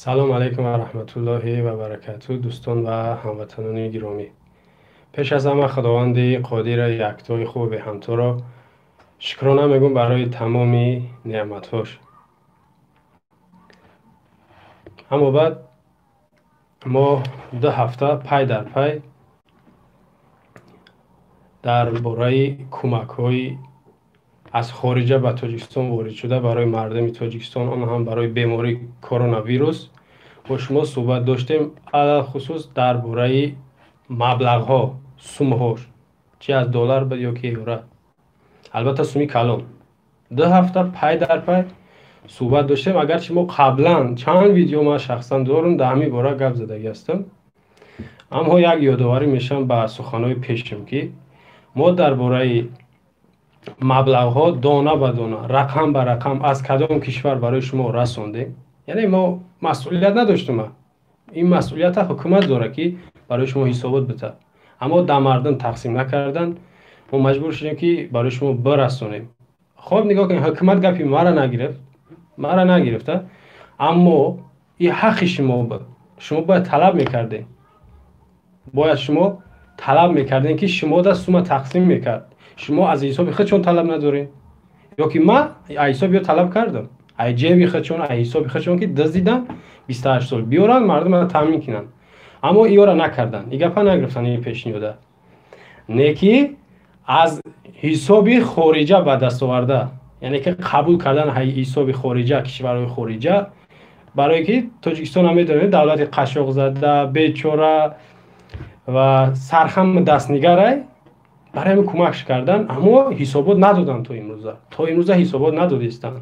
Салом алайкум ва раҳматуллоҳи ва баракату, дӯстон ва ҳамватанони гиромӣ. Пеш аз ҳама Худованди Қодира, яктои хубу беҳамторо шукрона мегӯм барои тамоми неъматҳош. Аммо баъд мо 2 ҳафта пай дар пай дар бораи кӯмакҳои аз хориҷа ба Тоҷикистон ворид шуда барои мардуми Тоҷикистон, он ҳам барои бемории коронавирус, бо шумо суҳбат доштем, алалхусус дар бораи маблағҳо, сумҳо, чи аз доллар буд ё ки евро, албатта суми калон. 2 ҳафта пай дар пай суҳбат доштем. Агарчи мо қаблан чанд видео ман шахсан дорам, дар ҳамин бора гап задагӣ ҳастам, аммо як ёдоварӣ мешавам ба суханҳои пешим, ки мо дар бораи маблағҳо дона ба дона, рақам ба рақам аз кадом кишвар барои шумо расондем. Яъне мо масъулият надоштем, ин масъулията ҳукумат дорад, ки барои шумо ҳисобот бита, аммо дар мардум тақсим накардан, мо маҷбур шудем, ки барои шумо бирасонем. Хоб, нигоҳ кунед, ҳукумат гапи мара нагирифт, мара нагирифта, аммо ин ҳаққи шумо буд. Шумо бояд талаб мекардем, бояд шумо талаб мекардем, ки шумо да сума тақсим мекард. Шумо аз ҳисоби худшон талаб надорем, ё ки ман аз ҳисоби ё талаб кардам, ай ҷеби худшон, аз ҳисоби худшон, ки дуздидан 28 сол, биёранд, мардумро таъмин кунанд. Аммо иёра накарданд, и гапа нагирифтанд, ин пешниҳода не, ки аз ҳисоби хориҷа ба даст оварда, яъне ки қабул кардан ҳисоби хориҷа, кишварҳои хориҷа, барое ки Тоҷикистон ҳам медонед, давлати қашшоқзада, бечора ва сархам дастнигарай, барои ҳамин кӯмакш кардан, аммо ҳисобот надоданд то имрӯза, то имрӯза ҳисобот надодистанд.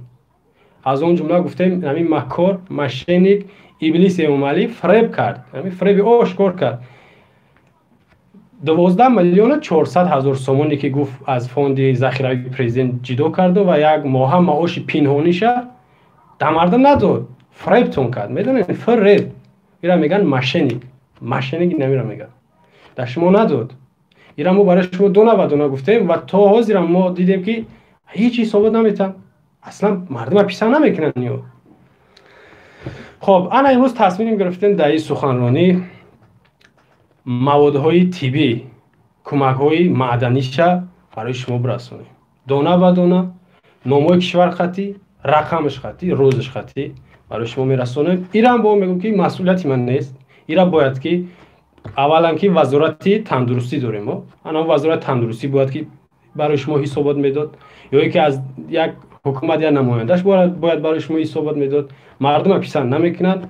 Аз он ҷумла гуфтем, ҳамин маккор, мошенник, иблис Эмомалӣ фиреб кард, ҳамин фиреби ошкор кард. 12 миллиону 400 ҳазор сомоне, ки гуфт, аз фонди захиравии президент ҷидо карду ва як моҳа маоши пинҳониша да мардум надод. Фиребтон кард, медонед, фиреб, ира мегӯянд мошенник, мошенник инамира мегӯянд. Дар шумо надод. Ира мо барои шумо дона ба дона гуфтем ва то ҳозирам мо дидем, ки ҳеҷ ҳисобот наметаҳанд, аслан мардума писанд намекунанд ё. Хоб, ана имрӯз тасмим гирифтем дар ин суханронӣ маводҳои тиббӣ, кӯмакҳои маъданиша барои шумо бирасонем, дона ба дона, номҳои кишвар хатӣ, рақамаш хатӣ, рӯзаш хатӣ барои шумо мерасонем. Ирам бо мегӯм, ки масъулияти ман нест. Ира бояд ки аввалан ки Вазорати тандурустӣ дорем мо, ана Вазорати тандурустӣ бояд ки барои шумо ҳисобот медод, ё ки аз як ҳукумат як намояндаш бояд барои шумо ҳисобот медод. Мардума писанд намекунанд,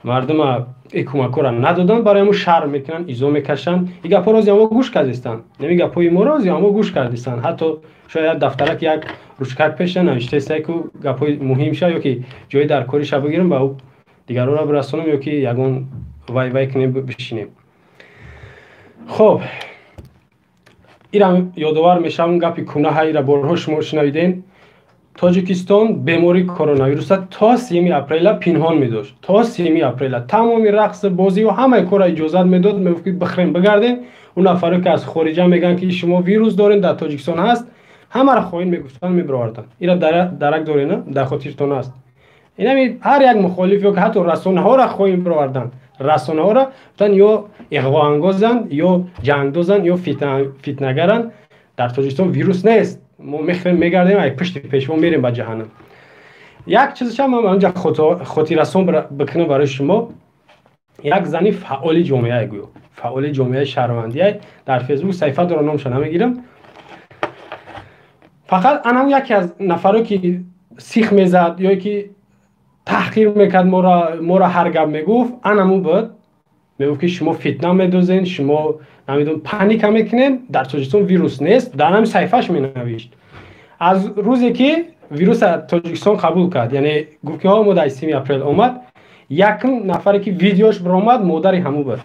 мардума и кӯмакҳоро надоданд, барои мо шарм мекунанд, изо мекашанд. И гапҳо рози мо гӯш кардистанд, нами гапҳои мо рози мо гӯш кардистанд. Ҳатто шояд як дафтарак, як ручкак пеша навиштаиста, ку гапҳои муҳимша ё ки ҷои дар кориша бигирам, ба ӯ дигарҳоро бирасонам, ё ки ягон вай вай кунем, бишинем. Хоб, ирам ёдовар мешавам гапи кунаҳа, ира борҳо шумо шунавидем. Тоҷикистон бемории коронавируса то 30-уми апрела пинҳон медошт. То 30-уми апрела тамоми рақс, бозию ҳамаи корро иҷозат медод, мегуфт, ки бихӯрем, бигардем. Он нафаре, ки аз хориҷа мегӯянд, ки шумо вирус дорем, дар Тоҷикистон ҳаст, ҳамаро хоин мегуфтанд, мебироварданд. Ира дарак дорена, дар хотиртон аст. Инами ҳар як мухолиф ё ҳатто расонаҳоро хоин бироварданд, расонаҳоро гуфтанд, ё иғвоангозанд, ё ҷангдозанд, ё фитнагаранд. Дар Тоҷикистон вирус нест, мо мехӯрем, мегардем, ай пушти пешво мерем ба ҷаҳаннам. Як чизша ман анҷа хотиррасон бикунам барои шумо. Як зани фаъоли ҷомеае, гӯё фаъоли ҷомеаи шаҳрвандие, дар Фейсбук саҳифа дора, номша намегирам. Фақат анам яке аз нафаро, ки сих мезад ё ки таҳқир мекард моро, ҳар гап мегуфт, анаму буд. Мегуфт, ки шумо фитна медозен, шумо намедонам паника мекунен, дар Тоҷикистон вирус нест. Дар ҳами саҳифааш менавишт. Аз рӯзе ки вируса Тоҷикистон қабул кард, яъне гуфт, ки мо дар 30-уми апрел омад, якм нафаре, ки видеош биромад, модари ҳаму буд.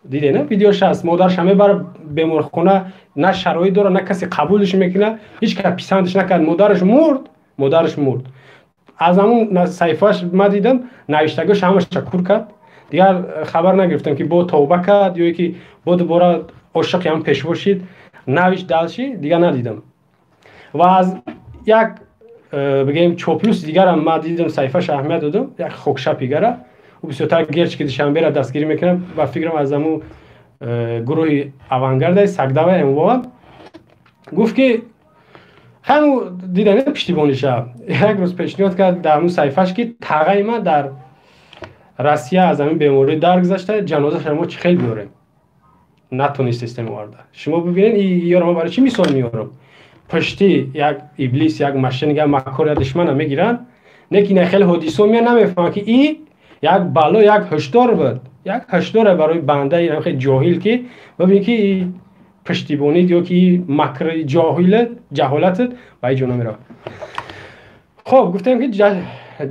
Диде на, видеош ҳаст, модараша мебара беморхона, на шароит дора, на касе қабулш мекунад, ҳеҷ кас писандаш накард, модараш мурд, модараш мурд. Аз ҳамун саҳифааш ма дидам, навиштагош ҳамаша кур кард. Дигар хабар нагирифтам, ки бо тавба кард ё ки бо дубора ошиқи ҳам пешво шид, навишт далши, дигар надидам. Ва аз як бигӯем чоплюс дигарам ма дидам, саҳифаша аҳамият додам, як хокшапи гара. Ӯ бисёртар Герчики Душанберо дастгирӣ мекунад, ба фикрам, аз ҳамун гурӯҳи Авангарда Сагдава Эмвоа. Гуфт, ки ҳаму дидани пуштибониша як рӯз пешниҳод кард дар ҳамун саҳифаш, ки тағаи ман дар Россия аз ҳамин беморӣ даргузашта, ҷанозаша мо чӣ хел биёрем, натонистестем оварда. Шумо бибинед, ёро ман барои чӣ мисол меорам? Пушти як иблис, як мошенник, як макор, як душмана мегиранд, не ки на хеле ҳодисо меян, намефаҳманд, ки и як бало, як ҳушдор буд, як ҳушдоре барои бандаи хеле ҷоҳил, ки бибин, ки пуштибонид ё ки макри ҷоҳилат, ҷаҳолатат ба ҳеҷ ҷо намеравад. Хоб, гуфтем, ки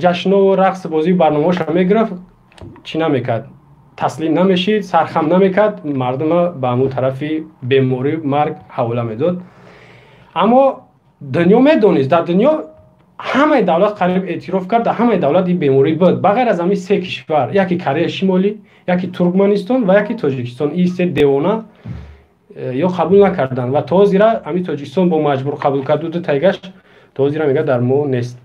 ҷашнову рақс, бозию барномаҳоша мегирифт, чӣ намекард, таслим намешид, сархам намекард, мардума ба ҳамун тарафи беморию марг ҳавола медод. Аммо дунё медонист, дар дунё ҳамаи давлат қариб эътироф кард, дар ҳамаи давлат ин беморӣ буд, ба ғайр аз ҳамин се кишвар: яке Кореяи Шимолӣ, яке Туркманистон ва яке Тоҷикистон. Ин се девона ё қабул накарданд ва то ҳозира ҳамин Тоҷикистон бо маҷбур қабул кард, ду тайгаш то ҳозира мегӯяд, дар мо нест.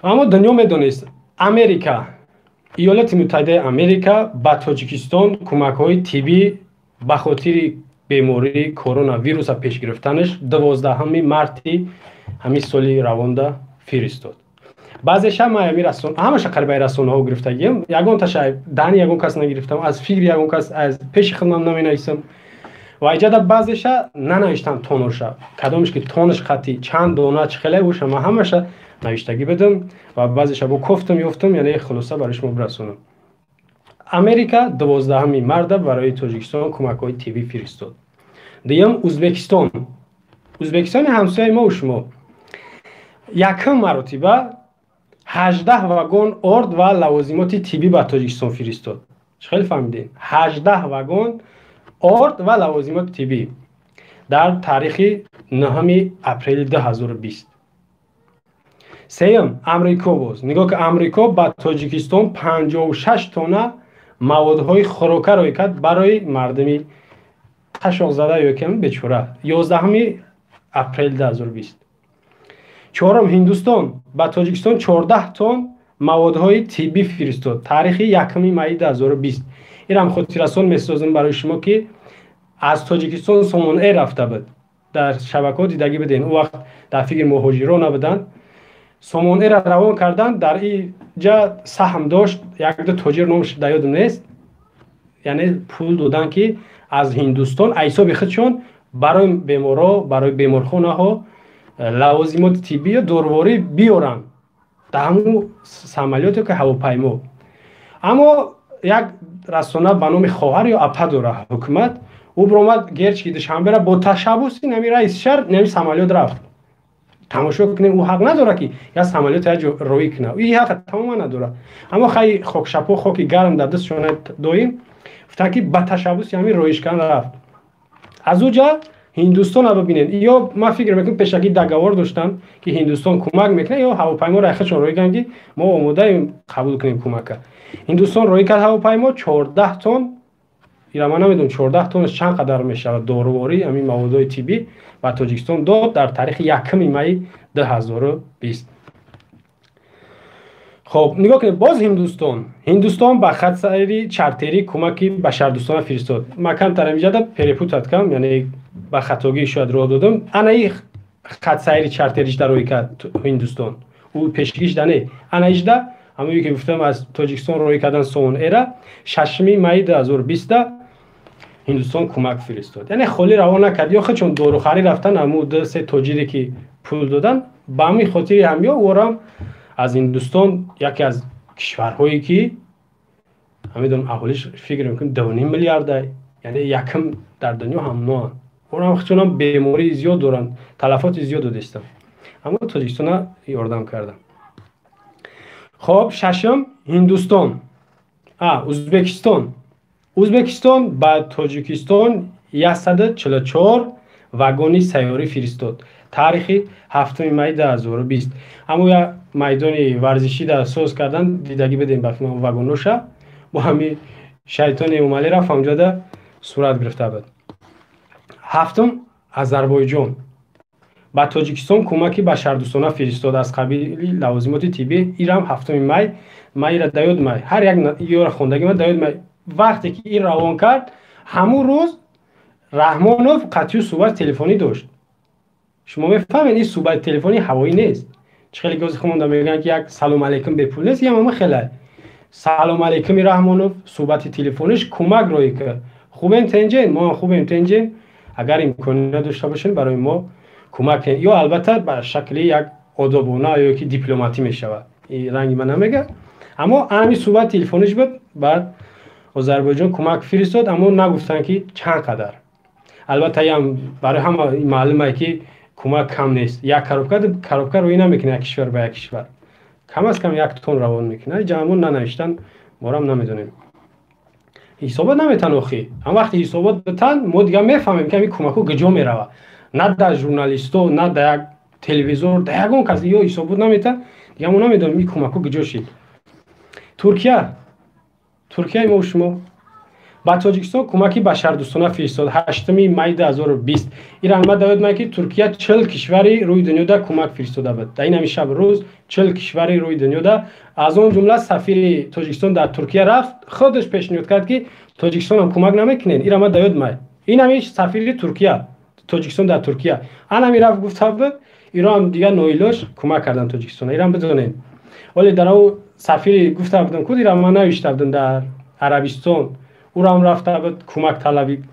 Аммо дунё медонист. Америка, Иёлоти Муттаҳидаи Америка ба Тоҷикистон кӯмакҳои тиббӣ ба хотири бемории коронавируса пеш гирифтанаш 12 марти ҳамин соли равонда фиристод. Баъзеша ман ҳами расон, ҳамаша қарибаи расонаҳо гирифтагиам, ягонташа даҳни ягон кас нагирифтам, аз фикри ягон кас, аз пеши худмам наменависам. Ва иҷада баъзеша нанавиштам тоноша, кадомеш ки тонаш қатъи чанд дона чӣ хеле боша, ман ҳамаша навиштагӣ бидам ва баъзеша бо кофтам, ёфтам, яъне хулоса барои шумо бирасонам. Америка 12 марта барои Тоҷикистон кӯмакҳои тиббӣ фиристод. Дуюм, Узбекистон. Узбекистони ҳамсояи мо шумо якум маротиба 18 вагон орд ва лавозимоти тиббӣ ба Тоҷикистон фиристод. Чӣ хеле фаҳмидем? 18 вагон орд ва лавозимоти тиббӣ дар таърихи 9 апрели 2020. Сеюм, Амрико. Боз нигоҳ ки, Амрико ба Тоҷикистон 56 тонна маводҳои хӯрока рӯй кард барои мардуми қашоқзада ё ки бечора, 11 апрели 2020. Чорум, Ҳиндустон ба Тоҷикистон 14 тонн маводҳои тиббӣ фиристод таърихи 1 майи 2020. Инам хотиррасон месозам барои шумо, ки аз Тоҷикистон Сомон Эйр рафта буд, дар шабакаҳо дидагӣ будем. Он вақт дар фикри муҳоҷиро набуданд, Сомон Эйра равон карданд. Дар ин ҷа саҳм дошт якду тоҷир, номаш дар ёдам нест, яъне пул доданд, ки аз Ҳиндустон ҳисоби худшон барои беморҳо, барои беморхонаҳо лавозимоти тиббӣ ё дороворӣ биёранд дар ҳамун самолёте ки ҳавопаймо. Аммо як расона ба номи хоҳар ё апа дора ҳукумат, ӯ биромад, Герчики Душанбера бо ташаббуси нами раиси шаҳр нами самолёт рафт. Тамошо кунем, ӯ ҳақ надорад, ки як самолёт як ҷо роӣ кунад, ӯ ҳақа тамоман надорад. Аммо хай, хокшапо хоки гарм дар дастшона доим, гуфтанд, ки ба ташаббуси ҳамин роишкан рафт. Аз ӯ ҷа Ҳиндустона бибинед, ё ман фикр мекунам, пешакӣ договор доштанд, ки Ҳиндустон кӯмак мекунад, ё ҳавопайморо худшон роӣ карданд, ки мо омодаем қабул кунем кӯмака. Ҳиндустон роӣ кард ҳавопаймо, 14 тонн. Ира ман намедонам, 14 тоннаш чанд қадар мешавад, доруворӣ, ҳамин маводҳои тиббӣ ба Тоҷикистон дод дар таърихи 1 майи 2020. Хоб, нигоҳ кунед, боз Ҳиндустон. Ҳиндустон ба хатсайри чартерӣ кӯмаки башардӯстона фиристод. Ман камтар инҷада перепутать кардам, яъне ба хатогӣ шояд роҳ додам. Анаи хатсайри чартеришда роҳӣ кард Ҳиндустон, ӯ пешгишда не, анаишда ҳамое ки гуфтам, аз Тоҷикистон роҳӣ кардан Сомон Эра, 6 майи 2020 Ҳиндустон кӯмак фиристод. Яъне холӣ равон накард, ё худшон дорухарӣ рафтан, ҳаму ду се тоҷире ки пул додан, ба ҳамин хотири ҳамё орам аз Ҳиндустон, яке аз кишварҳое ки ҳамедонам, аҳолиш фикр мекунем 2,5 миллиарда, яъне якм дар дунё ҳамноанд. Орам худшонам бемории зиёд доранд, талафоти зиёд додистанд, аммо Тоҷикистона ёрдам карданд. Хоб, шашум, Ҳиндустон, Узбекистон. Узбекистон ба Тоҷикистон 144 вагони сайёрӣ фиристод таърихи 7 майи 2020. Аммо як майдони варзишӣ дар соз кардан, дидагӣ бидем ба вагоноша, бо ҳами шайтони Эмомалӣ рафт ҳамҷода сурат гирифта буд. Ҳафтум, Озарбойҷон. Ба Тоҷикистон кӯмаки башардӯстона фиристод аз қабили лавозимоти тиббӣ. Ирам 7 май, майра даёд май, ҳар як ёра хондаги ман даёд май. Вақте ки ин равон кард, ҳамун рӯз Раҳмонов қатъию суҳбати телефонӣ дошт. Шумо мефаҳмед, ин суҳбати телефонӣ ҳавоӣ нест. Чӣ хеле гози хумонда мегӯянд, ки як салом алейкум бепул нест, ям ама хеле салом алейкуми Раҳмонов, суҳбати телефониш кӯмак роӣ кард. Хубем, тенҷен, мо хубем, тенҷен, агар имконият дошта бошем, барои мо кӯмак кунед. Ё албатта ба шакли як одобона ё ки дипломатӣ мешавад, ранги ман намега, аммо ҳамин суҳбати телефониш буд. Баъд Озарбойҷон кӯмак фиристод, аммо нагуфтанд, ки чанд қадар. Албатта, ям барои ҳама маълуме, ки кӯмак кам нест. Як коробка коробка рӯӣ намекунад як кишвар ба як кишвар, кам аз кам як тон равон мекунад. Ҷамъон нанавиштан, морам намедонем, ҳисобот наметан. Охи, ҳам вақте ҳисобот битан, мо дигар мефаҳмем, ки ҳамин кӯмакҳо куҷо меравад. На дар журналисто, на дар як телевизор, дар ягон кас ё ҳисобот наметан, дигар мо намедонем, ин кӯмакҳо куҷо шид. Туркия, Туркияи мо шумо ба Тоҷикистон кӯмаки башардӯстона фиристод 8 май 2020. Ира ма давед май, ки Туркия 40 кишвари рӯи дунёда кӯмак фиристода буд. Дар ин ҳами шаб рӯз 40 кишвари рӯи дунёда, аз он ҷумла сафири Тоҷикистон дар Туркия рафт, худаш пешниҳод кард, ки Тоҷикистонам кӯмак намекунед. Ира ма давед май, ин ҳами сафири Туркия, Тоҷикистон дар Туркия, анами рафт, гуфта буд. Ироам дигар ноилош кӯмак кардан Тоҷикистон. Ирам бидонед, вале дар ав сафири гуфта будам, ку ира ман навишта будам, дар Арабистон ӯрам рафта буд кӯмак талаби.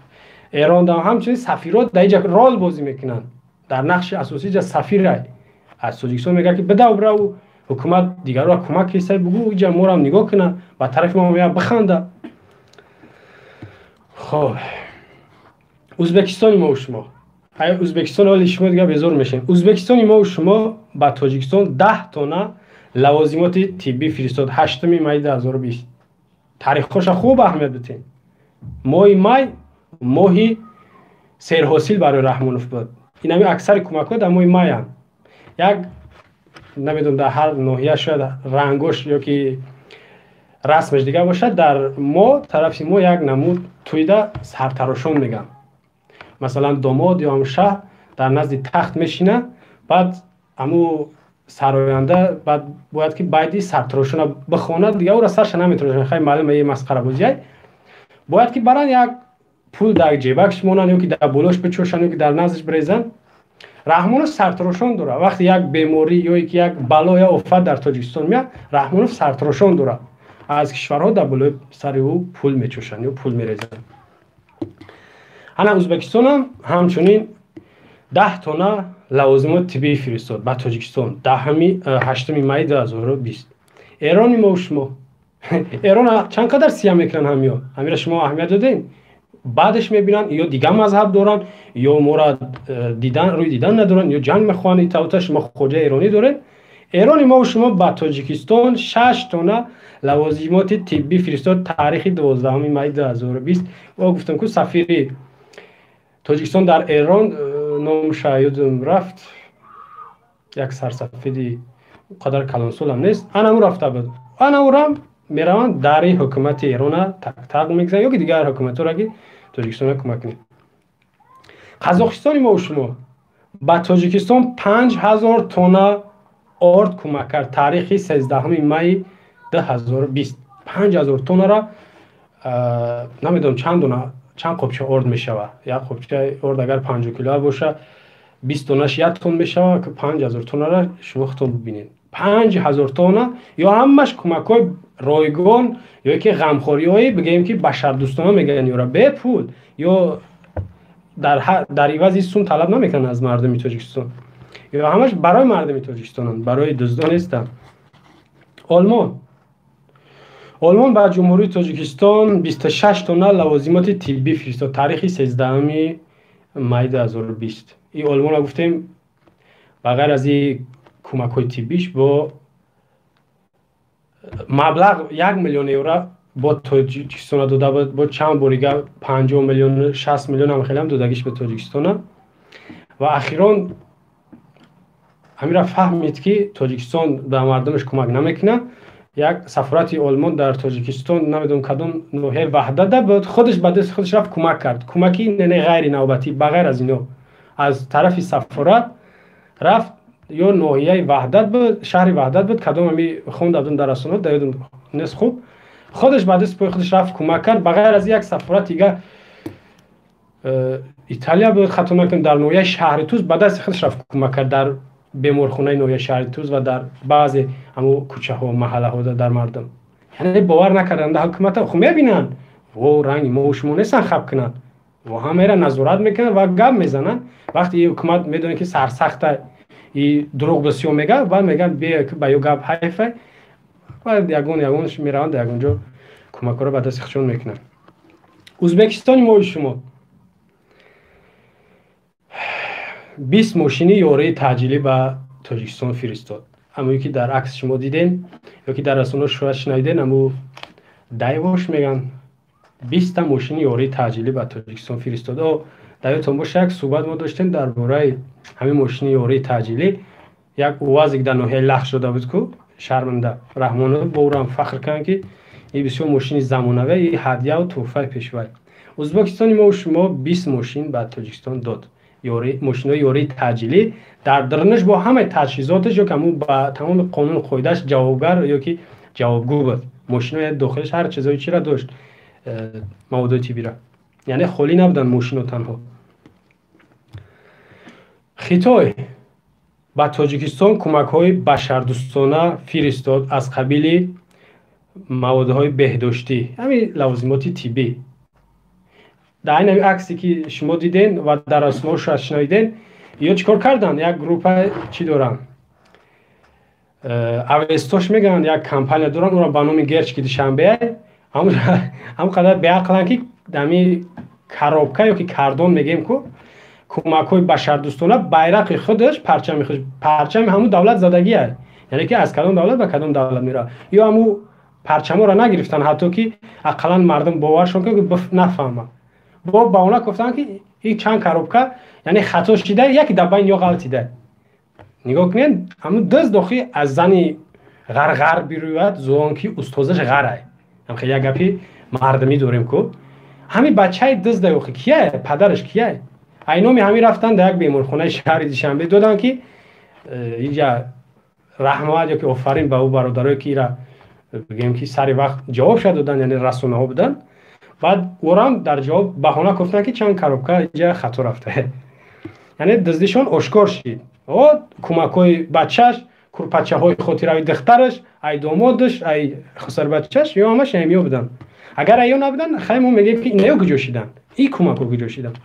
Эрон дам ҳамчунин сафирот дар иҷа рол бозӣ мекунанд. Дар нақши асосӣ ҷа сафирай аз Тоҷикистон мегӯяд, ки бидав, бирав, ҳукумат дигарро кӯмак кисай, бугӯ, иҷа морам нигоҳ куна, ба тарафи мо меяд, биханда. Хоб, Ӯзбекистони мо шумо, Ӯзбекистон, ҳоли шумо дигар безор мешавем. Ӯзбекистони мо шумо ба Тоҷикистон 10 тонна лавозимоти тиббӣ фиристод 8 май 2020. Таърихҳоша хуб аҳамият битем. Моҳи май моҳи серҳосил барои Раҳмонов буд. Инами аксари кӯмакҳо дар моҳи майанд. Як намедонам, дар ҳар ноҳия шояд рангош ё ки расмаш дигар бошад. Дар мо, тарафи мо, як намуд тӯйда сартарошон мегӯянд. Масалан, домод ё ҳам шаҳ дар назди тахт мешинад, баъд ҳаму сароянда баъд бояд ки байди сартарошона бихонад, дигар ӯра сарша наметарошанд. Хай, маълума, е масхарабозиай. Бояд ки баран як пул дар ҷебакш монанд ё ки дар болош бичошанд, ё ки дар наздиш бирезанд. Раҳмонов сартарошон дорад. Вақте як беморӣ ё ки як бало ё офат дар Тоҷикистон меяд, Раҳмонов сартарошон дорад, аз кишварҳо дар болои сари ӯ пул мечошанд ё пул мерезанд. Ана Ӯзбекистонам ҳамчунин 10 тонна лавозимоти тиббӣ фиристод ба Тоҷикистон 8 май 2020. Эрони мо шумо, Эрон чанд қадар сия мекунанд ҳамиё, ҳамира шумо аҳамият додем? Баъдеш мебинанд, ё дигар мазҳаб доранд, ё мора дидан рӯи дидан надоранд, ё ҷанг мехоҳанд. Итаута шумо хоҷа эронӣ доред. Эрони мо шумо ба Тоҷикистон 6 тонна лавозимоти тиббӣ фиристод таърихи 12 май 2020. О, гуфтам, ку сафири Тоҷикистон дар Эрон, номша ёдам рафт, як сарсафиди қадар калонсолам нест, анаму рафта буд. Анаурам мераванд, дари ҳукумати Эрона тақтақ мекунанд ё ки дигар ҳукуматҳоро, ки Тоҷикистонро кӯмак кунед. Қазоқистони мо шумо ба Тоҷикистон 5000 тонна орд кӯмак кард таърихи 13 майи 2020. 5000 тоннара намедонам, чанд дона, чанд қопча орд мешавад. Як қопчаи орд агар 50 килоа боша, 20 тоннаш як тон мешавад. 5000 тоннара шумо худтон бибинед. 5000 тонна ё ҳамаш кӯмакҳои ройгон ё ки ғамхориҳое бигӯем, ки башардӯстона мегӯянд, ёра бепул ё дар ивази сум талаб намекунанд аз мардуми Тоҷикистон. Ё ҳамаш барои мардуми Тоҷикистонанд, барои дуздон нестанд. Олмон, Олмон ба Ҷумҳурии Тоҷикистон 26 тонна лавозимоти тиббӣ фиристод таърихи 13 май 2020. И Олмонро гуфтем, ба ғайр аз и кӯмакҳои тиббиш бо маблағ 1 миллион евро бо Тоҷикистона дода буд, бо чанд борига 50 миллион, 60 миллион ҳам хелеам додагиш ба Тоҷикистона. Ва ахирон ҳамира фаҳмид, ки Тоҷикистон ба мардумаш кӯмак намекунад. Як сафорати Олмон дар Тоҷикистон, намедонам, кадом ноҳияи Ваҳдада буд, худаш ба дасти худаш рафт, кӯмак кард. Кӯмаки не, ғайри навбатӣ, ба ғайр аз ино, аз тарафи сафорат. Рафт ё ноҳияи Ваҳдат буд, шаҳри Ваҳдат буд, кадом ами хонда будам дар расонаҳо, дар ёдам нест хуб. Худаш ба дасти пои худаш рафт, кӯмак кард. Ба ғайр аз як сафорат дига Италия буд, хато накунам, дар ноҳияи шаҳри Туз ба дасти худаш рафт, кӯмак кард дар беморхонаи ноҳияи шаҳри Туз ва дар баъзе ҳамун кӯчаҳо, маҳаллаҳо дар мардум. Яъне бовар накарданд ҳукумата, хуб мебинанд, во ранги мо шумо нестанд хаб кунанд, во ҳамаро назорат мекунанд ва гап мезананд. Вақте и ҳукумат медонад, ки сарсахта и дурӯғ бисёр мегӯяд, баъд мегӯянд бе ба ё гап ҳайфа, баъд ягон ягонш мераванд, ягон ҷо кӯмакҳоро ба дасти худшон мекунанд. Ӯзбекистони мои шумо 20 мошини ёрии таъҷилӣ ба Тоҷикистон фиристод. Амое ки дар акс шумо дидем ё ки дар расонаҳо шояд шунавидем, аму дайвош мегӯянд, 20-та мошини ёрии таъҷилӣ ба Тоҷикистон фиристод. О, дар ёдтон боша, як суҳбат мо доштем дар бораи ҳамин мошини ёрии таъҷилӣ. Як УАЗик дар ноҳияи Лахш шуда буд ку, шарманда Раҳмонов бо ӯрам фахр карданд, ки ин бисёр мошини замонавӣ, и ҳадяву тӯҳфаи пешвай. Ӯзбекистони мо шумо 20 мошин ба Тоҷикистон дод, мошинои ёрии таъҷилӣ дар дарунаш бо ҳамаи таҷҳизоташ, ё ки ҳамун ба тамоми қонуну қоидааш ҷавобгар ё ки ҷавобгӯ буд. Мошинои дохилаш ҳар чизои чира дошт, маводои тиббира, яъне холӣ набуданд мошино танҳо. Хитой ба Тоҷикистон кӯмакҳои башардӯстона фиристод аз қабили маводҳои беҳдоштӣ, ҳамин лавозимоти тиббӣ. Дар айн ҳамин аксе ки шумо диден ва дар расонаҳо шояд шунавиден, ё чӣ кор карданд? Як группа чӣ доранд, Авестош мегӯянд, як компания доранд, ӯро ба номи Герчики Душанбе. Ҳам қадар беақланд, ки ҳамин коробка ё ки кардон мегӯем ку, кӯмакҳои башардӯстона байрақи худаш, парчами худаш, парчами ҳамун давлат задагия, яъне ки аз кадом давлат ба кадом давлат меравад. Ё ҳамун парчаморо нагирифтанд, ҳатто ки ақаллан мардум боваршон кунад, ки нафаҳманд. Бо баҳона гуфтанд, ки ин чанд коробка яъне хато шида, яке дар байн ё ғалтида. Нигоҳ кунед, ҳамун дузд охи аз зани ғарғар бирӯяд, зон ки устозаш ғарай. Ҳам як гапи мардумӣ дорем ку. Ҳамин бачаи дузда охи кияй, падараш кияй? Айноми ҳамин рафтан дар як беморхонаи шаҳри Душанбе доданд, ки инҷа раҳмат ё ки офарин ба ӯ бародарое, ки ира бигӯем, ки сари вақт ҷавобша доданд, яъне расонаҳо буданд. Баъд ӯрам дар ҷавоб баҳона гуфтанд, ки чанд коробка инҷа хато рафта, яъне дуздишон ошкор шид. О кӯмакҳои бачаш, курпачаҳои хотирави духтараш, ай домодаш, ай хусарбачаш, ё ҳамаш ҳамиё буданд. Агар айё набуданд, хай мо мегӯем, ки инаё куҷо шиданд, ин кӯмакҳо куҷо шиданд?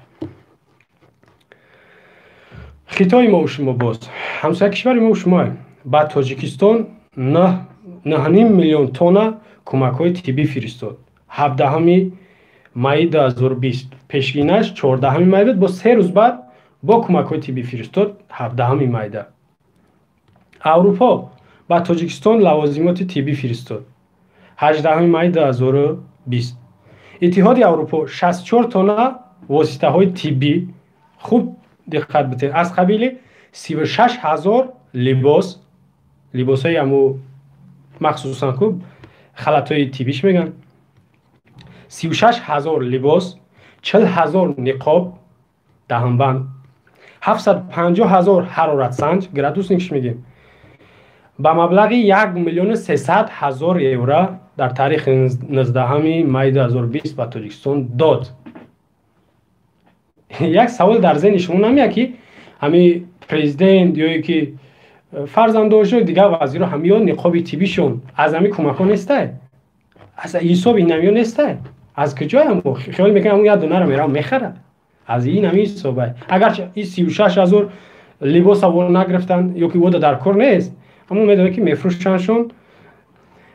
Хитои мо шумо боз ҳамсоя кишвари мо шумо ба Тоҷикистон 9,5 миллион тонна кӯмакҳои тиббӣ фиристод 17 майи 2020. Пешгинаш 14 май буд, бо 3 рӯз баъд бо кӯмакҳои тиббӣ фиристод 17 майда. Аврупо ба Тоҷикистон лавозимоти тиббӣ фиристод 18 майи 2020. Иттиҳоди Аврупо 64 тонна воситаҳои тиббӣ, хуб диққат битед, аз қабили 36 ҳазор либос, либосҳои ҳаму махсусан ку халатҳои тиббиш мегӯянд, 36 ҳазор либос, 40 ҳазор ниқоб, даҳанбанд, 750 ҳазор ҳароратсанҷ, градусникш мегӯем, ба маблағи 1 300 000 евро дар таърихи 19 майи 2020 ба Тоҷикистон дод. Як савол дар зеҳни шумо намеяд, ки ҳамин президент ё ки фарзандошо, дигар вазиро, ҳамиё ниқоби тиббишон аз ҳамин кӯмакҳо нестай, аз ҳисоби инамиё нестай? Аз куҷоям хиёл мекунам, ҳамун як донаро меравам мехарад аз ин ҳамин ҳисоба? Агарчи ин 36 ҳазор либоса во нагирифтанд ё ки вода дар кор нест, аммо медонед, ки мефурӯшандшон,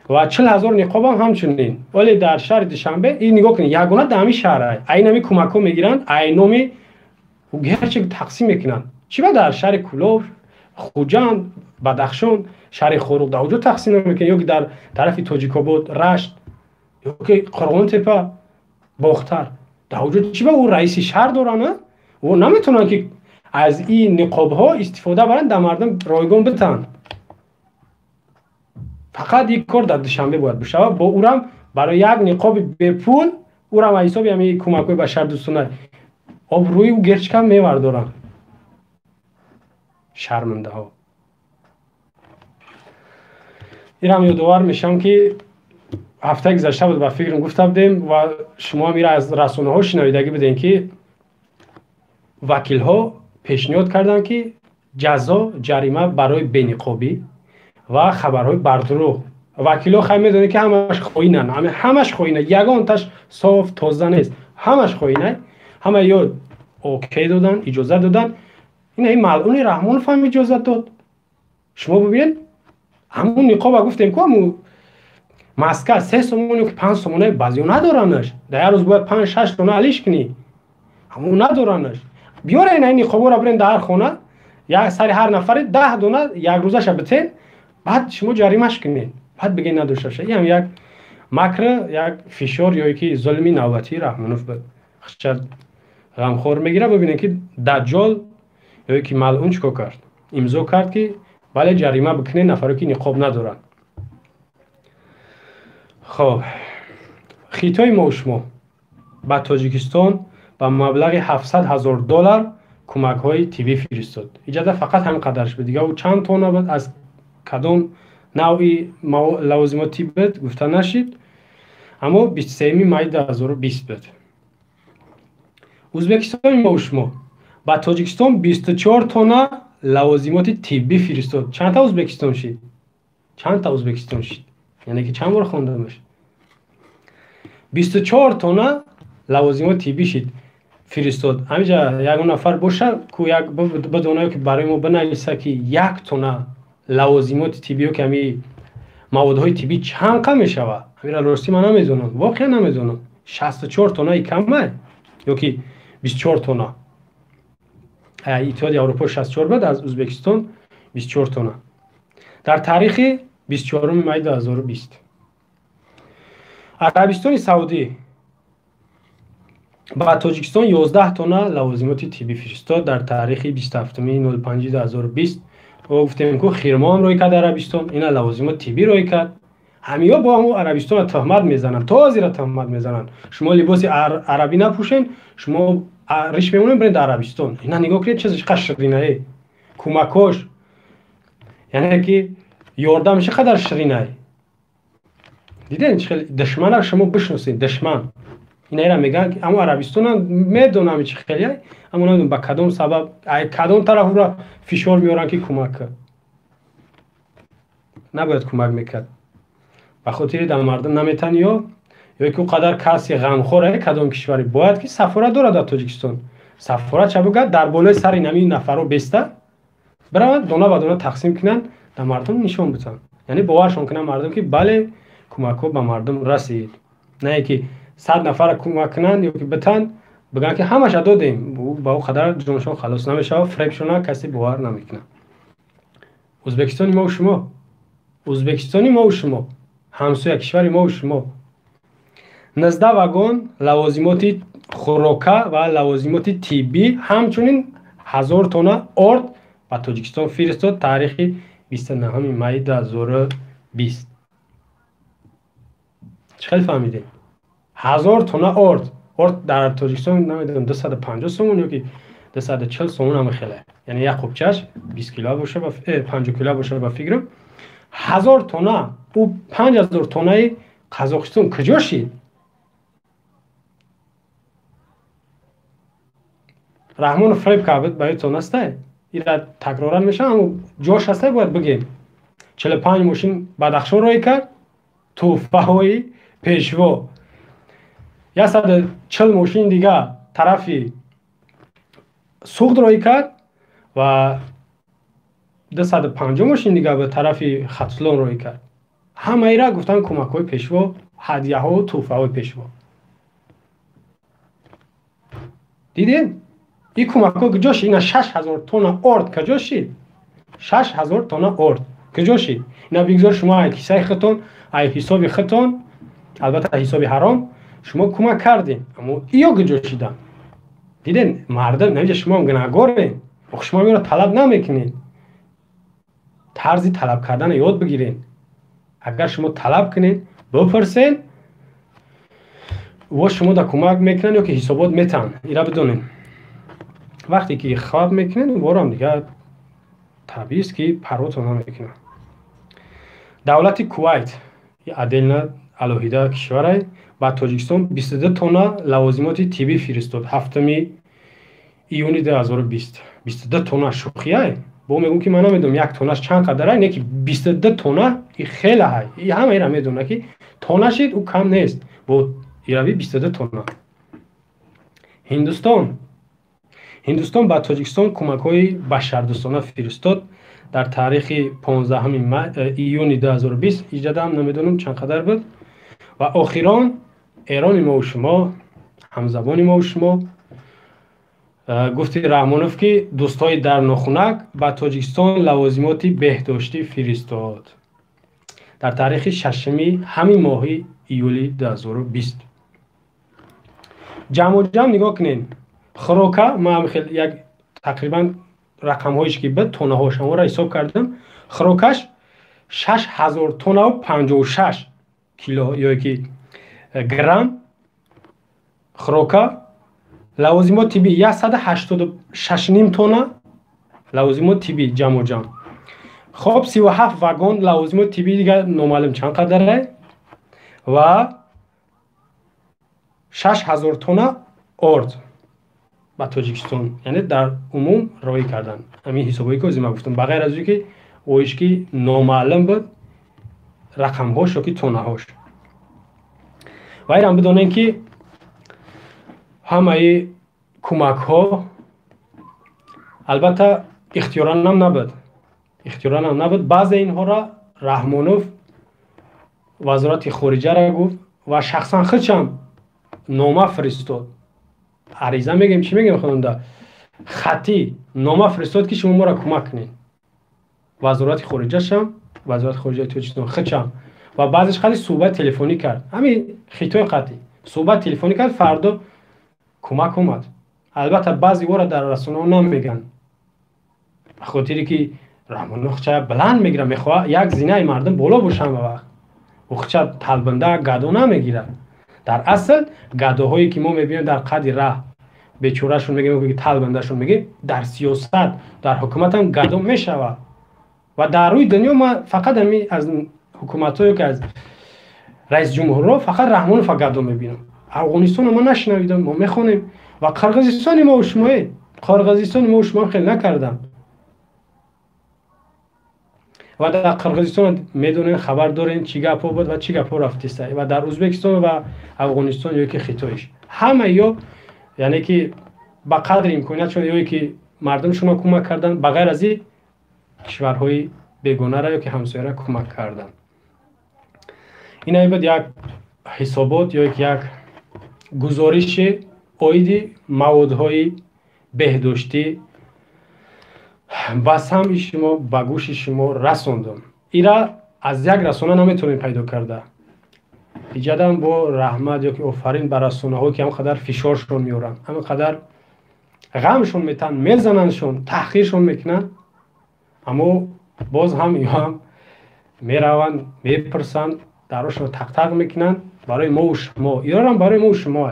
ва 40 ҳазор ниқобам ҳамчунин. Вале дар шаҳри Душанбе ин нигоҳ кунед, ягона дар ҳамин шаҳр айн ҳамин кӯмакҳо мегиранд, айноми герчи тақсим мекунанд. Чӣ ба дар шаҳри Кӯлоб, Хуҷанд, Бадахшон, шаҳри Хоруғ дар оҷо тақсим намекунанд, ё ки дар тарафи Тоҷикобод, Рашт ё ки Қурғонтепа, Бохтар дар оҷо? Чӣ ба ӯ раиси шаҳр доранд, ӯ наметавонанд, ки аз ин ниқобҳо истифода баранд, дар мардум ройгон битаҳанд? Фақат ин кор дар Душанбе бояд бишавад. Бо ӯрам барои як ниқоби бепул, ӯрам аз ҳисоби ҳамин кӯмакҳои башардӯстона обрӯи ӯ герчика мевардоранд. Шармандаҳо. Инам ёдовар мешавам, ки ҳафтаи гузашта буд, ба фикрам гуфта будем ва шумоам ира аз расонаҳо шинавидагӣ будем, ки вакилҳо пешниҳод карданд, ки ҷазо, ҷарима барои бениқобӣ ва хабарҳои бардурӯғ. Вакилҳо хай медонед, ки ҳамаш хоинанд, ҳамаш хоина, ягонташ соф тоза нест, ҳамаш хоина. Ҳама ё окей додан, иҷозат додан. Ина ин малъуни Раҳмонов ҳам иҷозат дод. Шумо бибинед, ҳамун ниқоба гуфтем ку, ҳамун маска 3 сомон ё 5 сомона, баъзеҳо надоранаш. Дар як рӯз бояд панҷ шаш дона алиш кунӣ, ҳамун надоранаш. Биёрен ин ниқобҳоро, бирен дар ҳар хона, як сари ҳар нафаре 10 дона як рӯзаша битен, баъд шумо ҷаримаш кунед, баъд бигӯед надошта боша. Ин ҳам як макр, як фишор ё ки зулми навбатии Раҳмонов буд. Хча ғамхор мегирад. Бибинед, ки даҷҷол ё ки малъун чӣ кор кард: имзо кард, ки бале, ҷарима бикунед нафаре, ки ниқоб надоранд. Хоб, Хитои мо шумо ба Тоҷикистон ба маблағи 700 ҳазор доллар кӯмакҳои тиббӣ фиристод. Иҷоза фақат ҳамин қадарш буд, дига ӯ чанд тонна буд, аз кадом навъи лавозимоти тиб буд, гуфта нашид, аммо 23 май 2020 буд. Ӯзбекистони мо шумо ба Тоҷикистон 24 тонна лавозимоти тиббӣ фиристод. Чандта Ӯзбекистон шид? Чандта Ӯзбекистон шид? Яъне ки чанд бор хондамаш? 24 тонна лавозимоти тиббӣ шид, фиристод. Ҳамиҷа ягон нафар боша ку, як бидонаю, ки барои мо бинависа, ки 1 тонна лавозимоти тиббӣ ё ки ҳами маводҳои тиббӣ чанд қа мешавад. Ҳамира ростӣ ман намедонам, воқеан намедонам. 64 тоннаи камай ё ки 24 тонна? Иттиҳоди Аврупо 64 буд, аз Ӯзбекистон 24 тонна дар таърихи 24 май 2020. Арабистони Саудӣ ба Тоҷикистон 11 тонна лавозимоти тиббӣ фиристод дар таърихи 27 05 2020. Гуфтем ку, хирмоам рӯй кард Арабистон, ина лавозимоти тиббӣ рӯй кард. Ҳамиё бо ҳамун Арабистона тӯҳмат мезананд, то ҳозира тӯҳмат мезананд: шумо либоси арабӣ напӯшен, шумо риш мемонем, биред дар Арабистон. Ина нигоҳ кунед, чиз чӣ қадр ширинае, кӯмакош, яъне ки ёрдам чӣ қадар ширинай. Дидем, чӣ хел душмана шумо бишносед. Душман инаира мегӯянд, аммо Арабистонам медонам чӣ хеле, аммо намедонам ба кадом сабаб, кадом тараф ӯро фишор меоранд, ки кӯмак кар. Набояд кӯмак мекард, ба хотири дар мардум наметан ё ки ӯ қадар каси ғамхор. Кадом кишваре бояд ки сафорат дорад дар Тоҷикистон, сафорат ча бугад, дар болои сари нами нафарро беста бираванд, дона ба дона тақсим кунанд, дар мардум нишон битанд, яъне боваршон кунанд мардум, ки бале, кӯмакҳо ба мардум расид. На ки 100 нафара кӯмак кунанд ё ки битанд, бигӯянд, ки ҳамаша додем. Ба ӯ қадар ҷоншон халос намешавад, фребшона касе бовар намекунад. Ӯзбекистони мову шумо, Ӯзбекистони мову шумо, ҳамсоя кишвари мову шумо, 19 вагон лавозимоти хӯрока ва лавозимоти тиббӣ, ҳамчунин 1000 тонна орд ба Тоҷикистон фиристод таърихи 29 майи 2020. Чӣ хел фаҳмидем? 1000 тонна орд. Орд дар Тоҷикистон, намедонам, 250 сомон ё ки 240 сомон, ҳама хеле, яъне як қубчаш 20 кило боша, 50 кило боша, ба фикрам, 1000 тонна. Ӯ 5000 тоннаи Қазоқистон куҷо шид? Раҳмонов фреб кард, ба ёдтон ҳастай? Ира такроран мешавам, аммо ҷош ҳастай, бояд бигем. 45 мошин Бадахшон роҳӣ кард, тӯҳфаҳои пешво, 140 мошин дига тарафи Суғд роҳӣ кард ва 250 мошин дига ба тарафи Хатлон роҳӣ кард. Ҳамаира гуфтан кӯмакҳои пешво, ҳадияҳову тӯҳфаҳои пешво. Дидем, ин кӯмакҳо куҷо шид? Ина 6000 тонна орд куҷо шид? 6000 тонна орд куҷо шид? Ина бигзор шумо ай кисаи худтон, ай ҳисоби худтон, албатта ҳисоби ҳаром, шумо кӯмак кардем, аммо иё куҷо шиданд? Дидем, мардум навиҷа, шумоам гунаҳгорем. Ох, шумо инро талаб намекунед. Тарзи талаб карданро ёд бигиред. Агар шумо талаб кунед, бипурсед, во шумо да кӯмак мекунанд ё ки ҳисобот метаҳанд. Ира бидонед, вақте ки хаб мекунед, ворам дигар. Табиист, ки парвотон намекунад. Давлати Кувайт, отдельно, алоҳида кишварай, ба Тоҷикистон 22 тонна лавозимоти тиббӣ фиристод 7 июни 2020. 22 тонна шӯхиай? Бо мегӯм, ки ман намедонам, як тоннаш чанд қадарай, не ки 22 тонна и хеле ҳай, и ҳама ира медона, ки тонна шид, ӯ кам нест, бо ирави 22 тонна. Ҳиндустон. Ҳиндустон ба Тоҷикистон кӯмакҳои башардӯстона фиристод дар таърихи 15 июни 2020. Иҷадам намедонам, чанд қадар буд. Ва охирон Эрони мову шумо, ҳамзабони мову шумо, гуфти Раҳмонов, ки дӯстҳои дар нохунак ба Тоҷикистон лавозимоти беҳдоштӣ фиристод дар таърихи 6-уми ҳамин моҳи июли 2020. Ҷамъу ҷамъ нигоҳ кунед, хӯрока ман хел як тақрибан рақамҳоеш ки буд, тоннаҳош, ҳамонро ҳисоб кардам. Хӯрокаш 6000 тоннаву 56 кило ё ки грамм хӯрока, лавозимоти тиббӣ 186,5 тонна лавозимоти тиббӣ ҷамъу ҷамъ. Хоб, 37 вагон лавозимоти тиббӣ, дигар номаълум чанд қадаре, ва 6000 тонна орд ба Тоҷикистон, яъне дар умум роҳӣ карданд. Ҳамин ҳисобое ки ҳозир ман гуфтам, ба ғайр аз ӯ ки оиш ки номаълум буд рақамҳош ё ки тоннаҳош. Ва инам бидонем, ки ҳамаи кӯмакҳо албатта ихтиёранам набуд, ихтиёранам набуд. Баъзе инҳоро Раҳмонов вазорати хориҷаро гуфт ва шахсан худшам нома фиристод, ариза мегӯем, чӣ мегӯем, хонанда, хатӣ нома фиристод, ки шумо моро кӯмак кунед. Вазорати хориҷашам, вазорати хориҷаи Тоҷикистон худшам ва баъзеш қади суҳбат телефонӣ кард, ҳамин хитои қатъӣ суҳбат телефонӣ кард, фардо кӯмак омад. Албатта, баъзе ора дар расонаҳо намегӯянд, ба хотире ки Раҳмонов худша баланд мегирад, мехоҳад як зинаи мардум боло боша. Ҳама вақт ӯ худша талбанда, гадо намегирад. Дар асл гадоҳое ки мо мебинем дар қади раҳ, бечорашон мегӯем, талбандашон мегӯем, дар сиёсат, дар ҳукуматам гадо мешавад. Ва дар рӯи дунё ман фақат ҳами аз ҳукуматҳое ки аз раисҷумҳурро фақат Раҳмонова гадо мебинам. Афғонистонро ман нашунавидам, мо мехонем, ва Қирғизистони мо шумое, Қирғизистони мо шумо хеле накардам. Ва дар Қирғизистон медонем, хабар дорем, чӣ гапҳо буд ва чӣ гапҳо рафтиста, ва дар Ӯзбекистон ва Афғонистон ё ки Хитоиш, ҳама ё яъне ки ба қадри имкониятшон ё ки мардумшонро кӯмак карданд, ба ғайр аз ин кишварҳои бегонара ё ки ҳамсояра кӯмак карданд. Ин буд як ҳисобот ё ки як гузориши оиди маводҳои беҳдоштӣ ба самъи шумо, ба гӯши шумо расондам. Ира аз як расона наметавонем пайдо карда. Иҷадам бо раҳмат ё ки офарин ба расонаҳое ки ҳам қадар фишоршон меоранд, ҳам қадар ғамшон метаҳанд, мезанандшон, таҳқиршон мекунанд, аммо боз ҳам иҳам мераванд, мепурсанд, дарошонро тақтақ мекунанд барои мову шумо. Иёрам барои мову шумо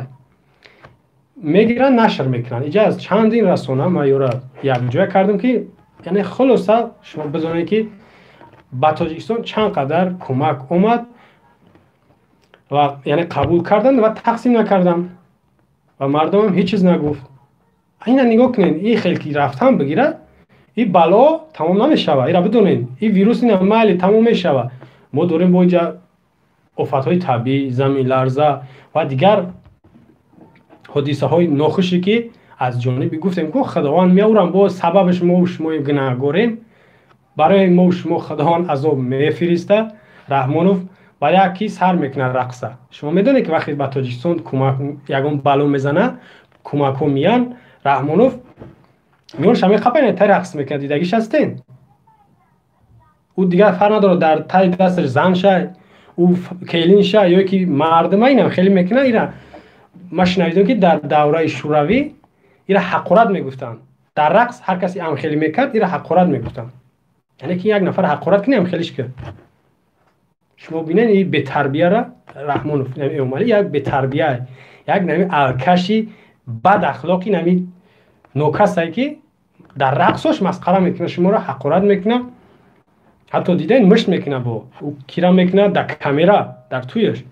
мегиранд, нашр мекунанд. Иҷа аз чандин расона ман ёра якҷоя кардам, ки яъне хулоса шумо бидонед, ки ба Тоҷикистон чанд қадар кӯмак омад ва яъне қабул карданд ва тақсим накарданд ва мардумам ҳеҷ чиз нагуфт. Ина нигоҳ кунед, ин хел ки рафтан бигирад, ин бало тамом намешавад. Ира бидонед, ин вирус ина майли тамом мешавад. Мо дорем бо иҷа офатҳои табиӣ, заминларза ва дигар ҳодисаҳои нохуше, ки аз ҷониби, гуфтем ку, Худованд меорам, бо сабабаш мо шумо гунаҳгорем, барои мо шумо Худованд азоб мефириста. Раҳмонов ба яки сар мекунад рақса. Шумо медонед, ки вақте ба Тоҷикистон кӯмак ягон бало мезана, кӯмакҳо миян, Раҳмонов миёнша меқапайна, тай рақс мекунад. Дидагиш ҳастен? Ӯ дигар фарқ надорад, дар таи дасташ зан шай, ӯ келин шай ё ки мардума, инам хеле мекунад. Ира ман шунавидам, ки дар давраи Шӯравӣ ира ҳақорат мегуфтанд. Дар рақс ҳар касе амхелӣ мекард, ира ҳақорат мегуфтанд, яъне ки як нафар ҳақорат кунӣ, амхелиш кар. Шумо бинед и бетарбияра, Раҳмонов Эмомалӣ як бетарбия, як нами алкаши бадахлоқи, нами нокасае, ки Дар рақсош масхара мекунад, шуморо ҳақорат мекунад. Ҳатто дидаин, мушт мекунад, бо кира мекунад дар камера, дар туяш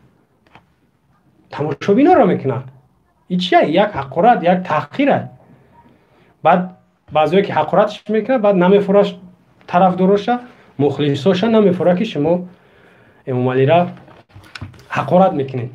тамошобиноро мекунад. И чия? Як ҳақорат, як таҳқира. Баъд баъзеое ки ҳақоратш мекунад, баъд намефураш тарафдороша, мухлисоша намефура, ки шумо Эмомалира ҳақорат мекунед.